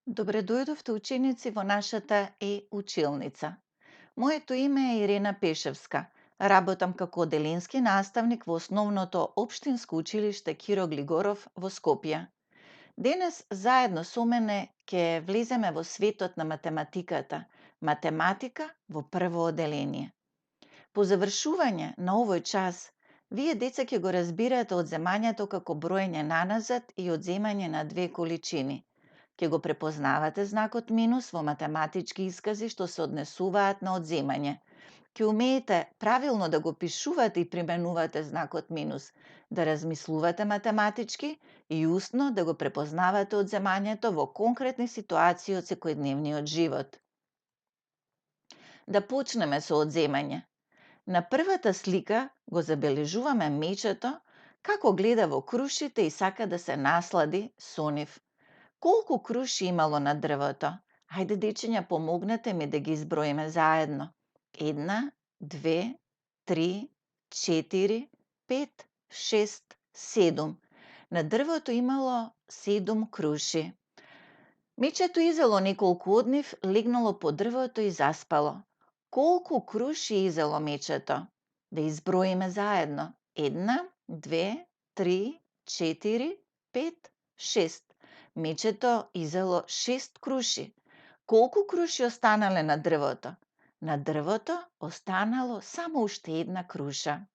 Добре дојдовте ученици во нашата училница. Моето име е Ирена Пешевска. Работам како деленски наставник во основното општинско училиште Киро Глигоров во Скопје. Денес заедно со мене ќе влеземе во светот на математиката. Математика во прво оделение. По завршување на овој час, вие деца ќе го разбирате одземањето како броење наназад и одземање на две количини. Ќе го препознавате знакот минус во математички искази што се однесуваат на одземање. Ќе умеете правилно да го пишувате и применувате знакот минус, да размислувате математички и устно да го препознавате одземањето во конкретни ситуации од секојдневниот живот. Да почнеме со одземање. На првата слика го забележуваме мечето како гледа во крушите и сака да се наслади со нив. Колку круши имало на дрвото? Ајде, дечиња, помогнете ми да ги изброиме заедно. Една, две, три, четири, пет, шест, седум. На дрвото имало 7 круши. Мечето изело неколку од нив, легнало по дрвото и заспало. Колку круши изело мечето? Да изброиме заедно. Една, две, три, четири, пет, шест. Мечето изело 6 круши. Колку круши останале на дрвото? На дрвото останало само уште една круша.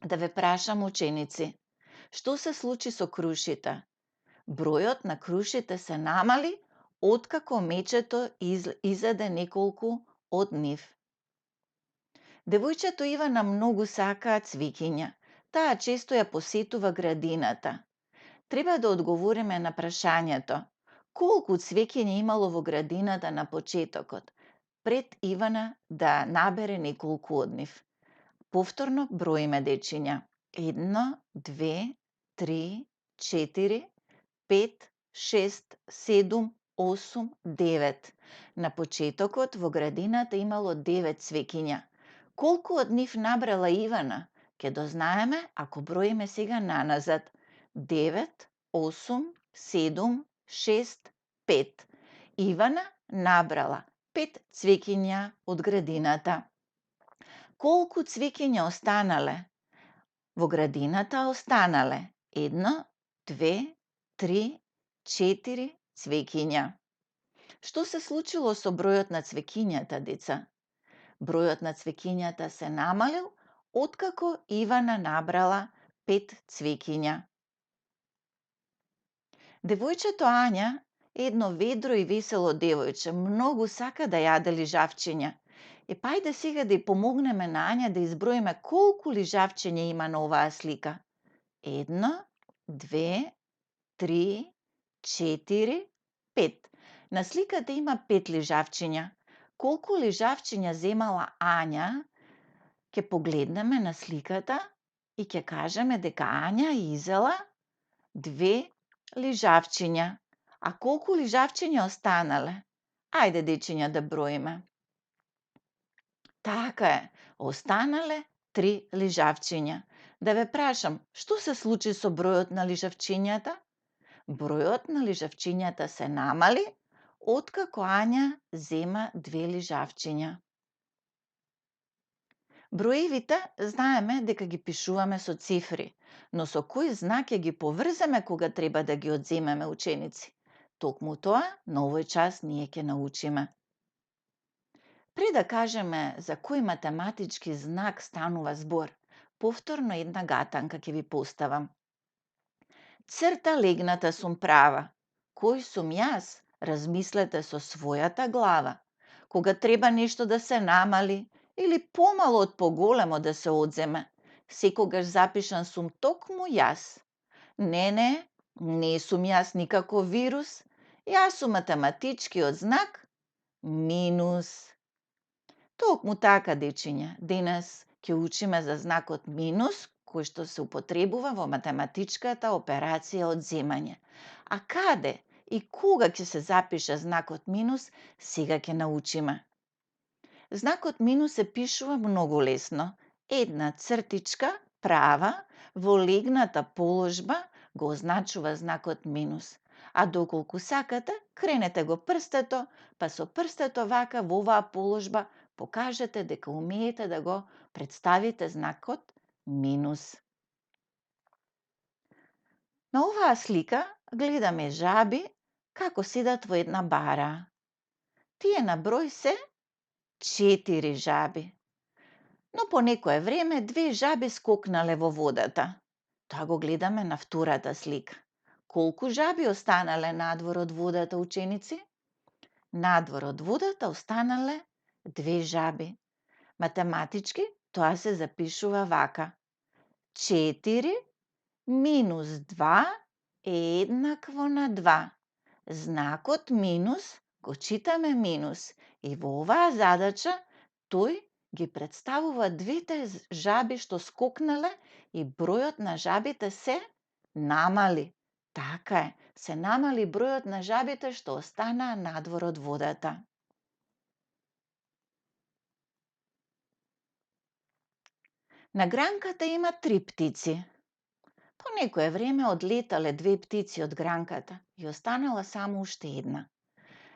Да ве прашам, ученици, што се случи со крушите? Бројот на крушите се намали откако мечето изеде неколку од нив. Девојчето Ивана многу сакаа цвеќиња. Таа често ја посетува градината. Треба да одговориме на прашањето: колку цвеќиња имало во градината на почетокот, пред Ивана да набере неколку од нив? Повторно броиме, дечиња. Едно, две, три, четири, пет, шест, седум, осум, девет. На почетокот во градината имало 9 цвеќиња. Колку од нив набрала Ивана? Ке дознаеме ако броиме сега наназад. 9, 8, 7, 6, 5. Ивана набрала 5 цвеќиња од градината. Колку цвеќиња останале? Во градината останале 1, 2, 3, 4 цвеќиња. Што се случило со бројот на цвеќињата, деца? Бројот на цвеќињата се намалил откако Ивана набрала 5 цвеќиња. Девојчето Ања е едно ведро и весело девојче, многу сака да јаде лижавчиња. Ајде сега да ја помогнеме на Ања да изброиме колку лижавчиња има на оваа слика. 1, 2, 3, 4, 5. На сликата има 5 лижавчиња. Колку лижавчиња земала Ања? Ќе погледнеме на сликата и ќе кажеме дека Ања изела 2 лижавчиња. А колку лижавчиња останале? Ајде, дечиња, да броиме. Така е, останале 3 лижавчиња. Да ве прашам, што се случи со бројот на лижавчињата? Бројот на лижавчињата се намали откако Ања зема 2 лижавчиња. Броевите знаеме дека ги пишуваме со цифри, но со кој знак ќе ги поврземе кога треба да ги одземеме, ученици? Токму тоа на овој час ние ќе научиме. Пред да кажеме за кој математички знак станува збор, повторно една гатанка ќе ви поставам. Црта легната сум права. Кој сум јас? Размислете со својата глава. Кога треба нешто да се намали или помало од поголемо да се одземе, секогаш запишан сум токму јас. Не сум јас никако вирус. Јас сум математичкиот знак минус. Токму така, дечиња, денес ќе учиме за знакот минус, кој што се употребува во математичката операција одземање. А каде и кога ќе се запише знакот минус, сега ќе научиме. Знакот минус се пишува многу лесно. Една цртичка права во легната положба го означува знакот минус. А доколку сакате, кренете го прстето, па со прстето вака во оваа положба покажете дека умеете да го представите знакот минус. На оваа слика гледаме жаби како седат во една бара. Тие на број се 4 жаби. Но по некое време две жаби скокнале во водата. Тоа го гледаме на втората слика. Колку жаби останале надвор од водата, ученици? Надвор од водата останале 2 жаби. Математички тоа се запишува вака. 4 минус 2 е еднакво на 2. Знакот минус го читаме минус и во оваа задача тој ги представува двете жаби што скокнале и бројот на жабите се намали. Така е, се намали бројот на жабите што останаа надвор од водата. На гранката има 3 птици. По некое време одлетале 2 птици од гранката и останала само уште една.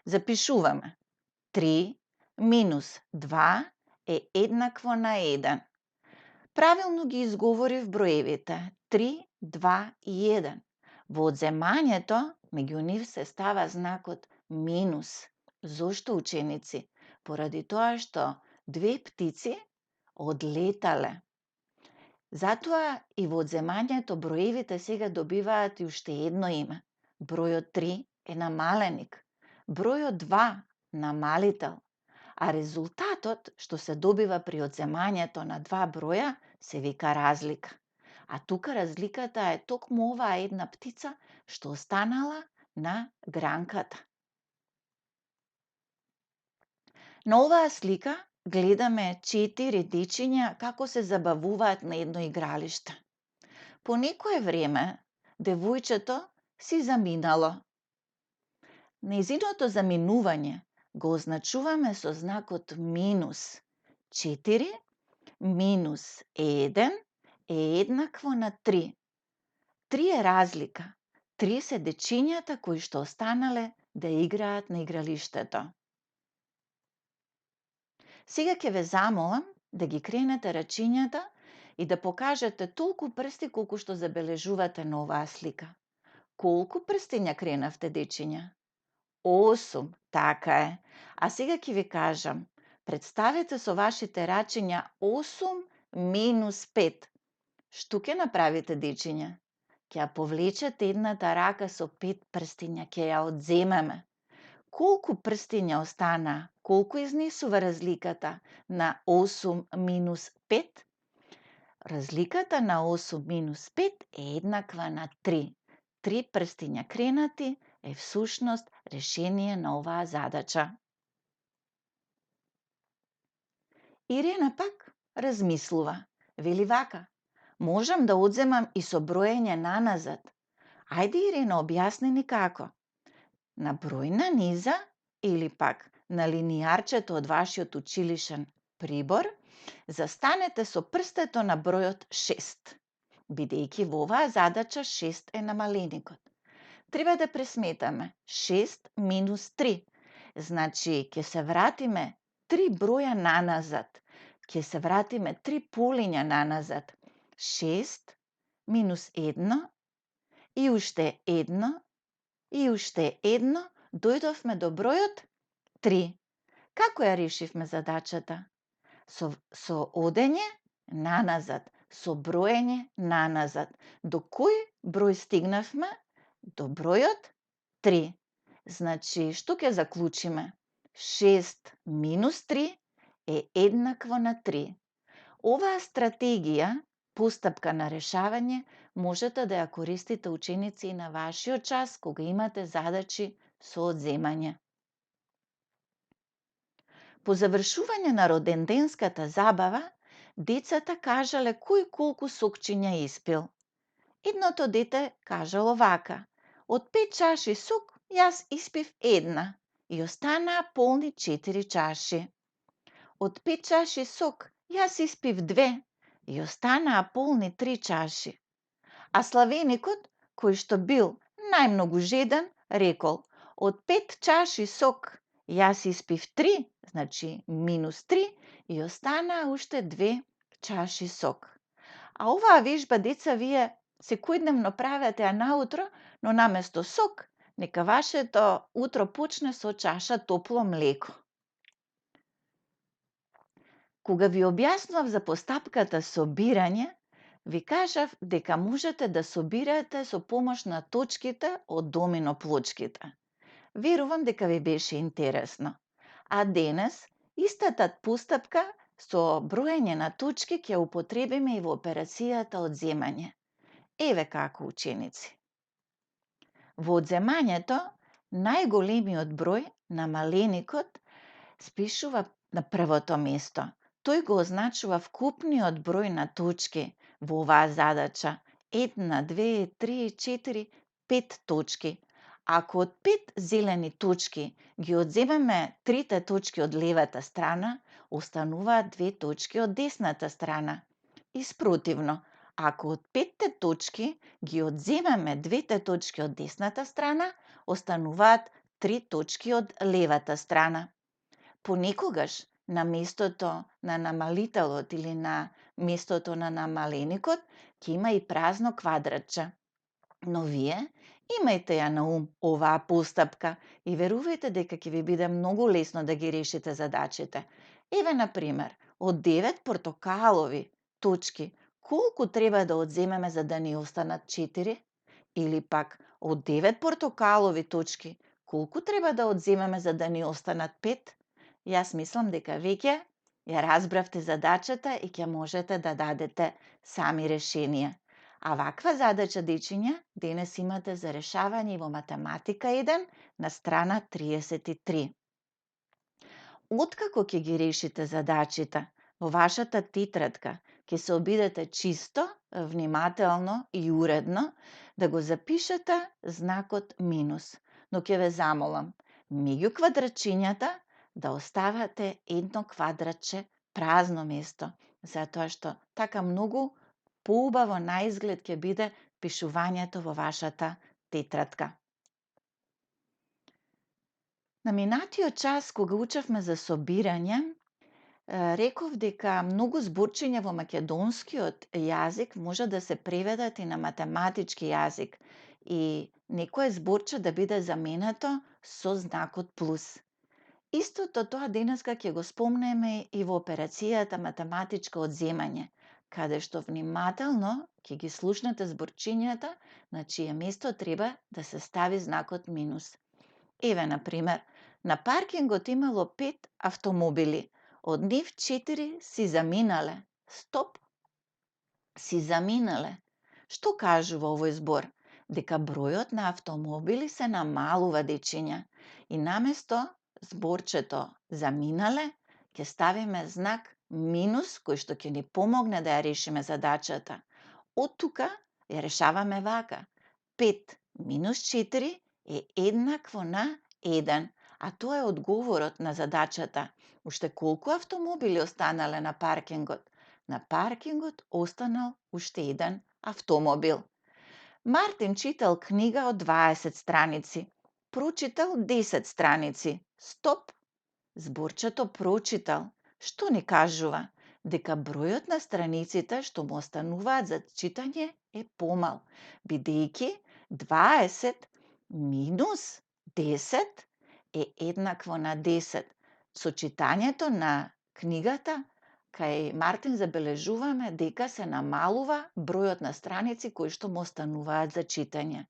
Запишуваме. 3 минус 2 е еднакво на 1. Правилно ги изговорив броевите 3, 2 и 1. Во одземањето, меѓу нив се става знакот минус. Зошто, ученици? Поради тоа што 2 птици одлетале. Затоа и во одземањето броевите сега добиваат и уште едно име. Бројот 3 е намаленик. Бројот 2 намалител. А резултатот што се добива при одземањето на 2 броја се вика разлика. А тука разликата е токму оваа една птица што останала на гранката. На оваа слика гледаме 4 дечиња како се забавуваат на едно игралиште. По некое време девојчето си заминало. Нејзиното заминување го означуваме со знакот минус. 4 минус 1 е еднакво на 3. 3 е разлика. 3 се дечињата кои што останале да играат на игралиштето. Сега ќе ве замолам да ги кренете рачињата и да покажете толку прсти колку што забележувате на оваа слика. Колку прстиња кренавте, дечиња? 8, така е. А сега ќе ви кажам, представете со вашите рачиња 8 минус 5. Што ќе направите, дечиња? Ќе ја повлечете едната рака со 5 прстиња, ќе ја одземеме. Колку прстиња останаа? Колку изнесува разликата на 8 минус 5? Разликата на 8 минус 5 е еднаква на 3. 3 прстиња кренати е всушност решение на оваа задача. Ирена пак размислува. Вели вака: можам да одземам и со броење наназад. Ајде, Ирена, објасни ни како. На бројна низа или пак на линијарчето од вашиот училишен прибор, застанете со прстето на бројот 6, бидејќи во оваа задача 6 е намаленикот. Треба да пресметаме 6 минус 3, значи ќе се вратиме 3 броја наназад, ќе се вратиме 3 полиња наназад. 6 минус 1 и уште 1 и уште едно, дојдовме до бројот 3. Како ја решивме задачата? Со одење наназад, со броење наназад. До кој број стигнавме? До бројот 3. Значи, што ќе заклучиме? 6 минус 3 е еднакво на 3. Оваа стратегија, постапка на решавање, можете да ја користите, ученици, и на вашиот час кога имате задачи со одземање. По завршување на роденденската забава, децата кажале кој колку сокчиња испил. Едното дете кажало вака: од 5 чаши сок јас испив една и останаа полни 4 чаши. Од 5 чаши сок јас испив 2 и останаа полни 3 чаши. А Славеникот, кој што бил најмногу жеден, Рекол, од 5 чаши сок, јас испив 3, значи -3, и останаа уште 2 чаши сок. А оваа вежба, деца, вие секојдневно правете ја наутро, но наместо сок, нека вашето утро почне со чаша топло млеко. Кога ви објаснував за постапката собирање, ви кажав дека можете да собирате со помош на точките од домино плочките. Верувам дека ви беше интересно. А денес, истата постапка со броење на точки ќе употребиме и во операцијата одземање. Еве како, ученици. Во одземањето, најголемиот број на маленикот спишува на првото место. Тој го означува вкупниот број на точки во оваа задача. 1, 2, 3, 4, 5 точки. Ако од 5 зелени точки ги одземеме 3 точки од левата страна, остануваат 2 точки од десната страна. И спротивно, ако од 5 точки ги одземеме 2 точки од десната страна, остануваат 3 точки од левата страна. Понекогаш, на местото на намалителот или на местото на намаленикот, ќе има и празно квадратче. Но вие имајте ја на ум оваа постапка и верувајте дека ќе ви биде многу лесно да ги решите задачите. Еве, на пример, од 9 портокалови точки, колку треба да одземеме за да ни останат 4? Или пак, од 9 портокалови точки, колку треба да одземеме за да ни останат 5? Јас мислам дека веќе ја разбравте задачата и ќе можете да дадете сами решение. А ваква задача, дечиња, денес имате за решавање во математика 1 на страна 33. Откако ќе ги решите задачите во вашата тетрадка, ќе се обидете чисто, внимателно и уредно да го запишете знакот минус. Но ќе ве замолам, меѓу квадрачињата да оставате едно квадратче празно место, затоа што така многу поубаво на изглед ќе биде пишувањето во вашата тетрадка. На минатиот час, кога учевме за собирање, реков дека многу зборчиња во македонскиот јазик може да се преведат и на математички јазик и некое зборче да биде заменето со знакот плюс. Истото тоа денеска ќе го спомнеме и во операцијата математичко одземање, каде што внимателно ќе ги слушнете зборчињата, на чие место треба да се стави знакот минус. Еве, на пример, на паркингот имало 5 автомобили, од нив 4 си заминале. Стоп! Си заминале. Што кажува овој збор? Дека бројот на автомобили се намалува, дечиња, и наместо зборчето заминале, ќе ставиме знак минус, кој што ќе ни помогне да ја решиме задачата. Од тука ја решаваме вака. 5 минус 4 е еднакво на 1, а тоа е одговорот на задачата. Уште колку автомобили останале на паркингот? На паркингот останал уште еден автомобил. Мартин читал книга од 20 страници. Прочитал 10 страници. Стоп! Зборчето прочитал. Што ни кажува? Дека бројот на страниците што му остануваат за читање е помал, бидејќи 20 минус 10 е еднакво на 10. Со читањето на книгата, кај Мартин забележуваме дека се намалува бројот на страници кои што му остануваат за читање.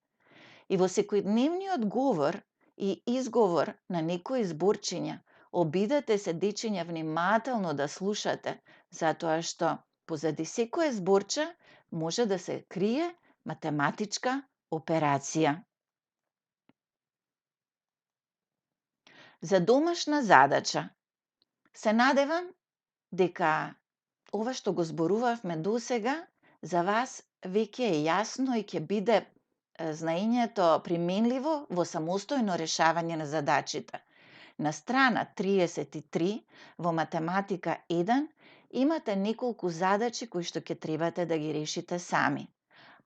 И во секојдневниот говор и изговор на некои зборчиња, обидете се, дечиња, внимателно да слушате, затоа што позади секое зборче може да се крие математичка операција. За домашна задача. Се надевам дека ова што го зборувавме досега за вас веќе е јасно и ќе биде знаењето применливо во самостојно решавање на задачите. На страна 33 во математика 1 имате неколку задачи кои што ќе требате да ги решите сами.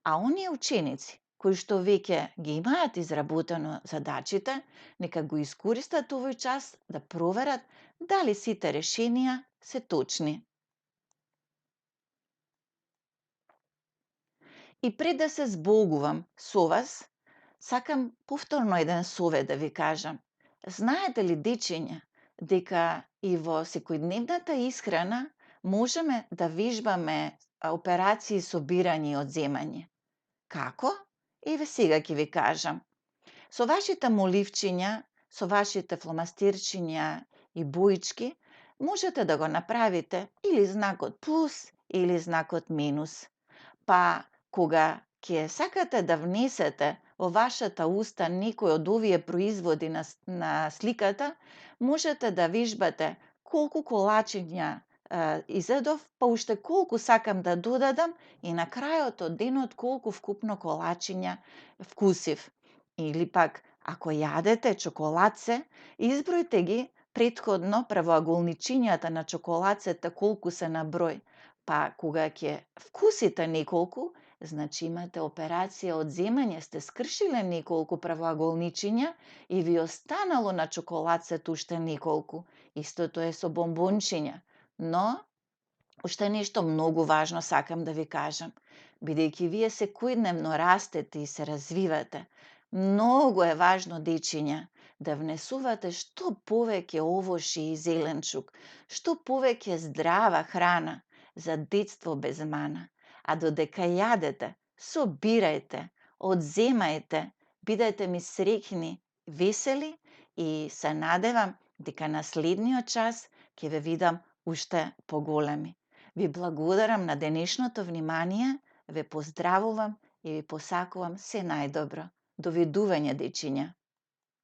А оние ученици кои што веќе ги имаат изработено задачите, нека го искористат овој час да проверат дали сите решенија се точни. И пред да се збогувам со вас, сакам повторно еден совет да ви кажам. Знаете ли, дечиња, дека и во секојдневната исхрана можеме да вежбаме операции со бирање и одземање? Како? Еве сега ќе ви кажам. Со вашите моливчиња, со вашите фломастерчиња и боички можете да го направите или знакот плюс или знакот минус. Па, кога ќе сакате да внесете во вашата уста некој од овие производи на сликата, можете да вежбате колку колачиња изедов, па уште колку сакам да додадам и на крајот од денот колку вкупно колачиња вкусив. Или пак, ако јадете чоколадце, избројте ги претходно правоаголничињата на чоколадцето колку се на број. Па кога ќе вкусите неколку, значи имате операција одземање, сте скршиле неколку правоаголничиња и ви останало на чоколадцето уште неколку. Истото е со бомбончиња. Но, уште нешто многу важно сакам да ви кажам. Бидејќи вие секојдневно растете и се развивате, многу е важно, дечиња, да внесувате што повеќе овошје и зеленчук, што повеќе здрава храна за детство без мана. А додека јадете, собирајте, одземајте, бидете ми среќни, весели и се надевам дека наследниот час ќе ве видам уште поголеми. Ви благодарам на денешното внимание, ве поздравувам и ви посакувам се најдобро. Довидување, дечиња.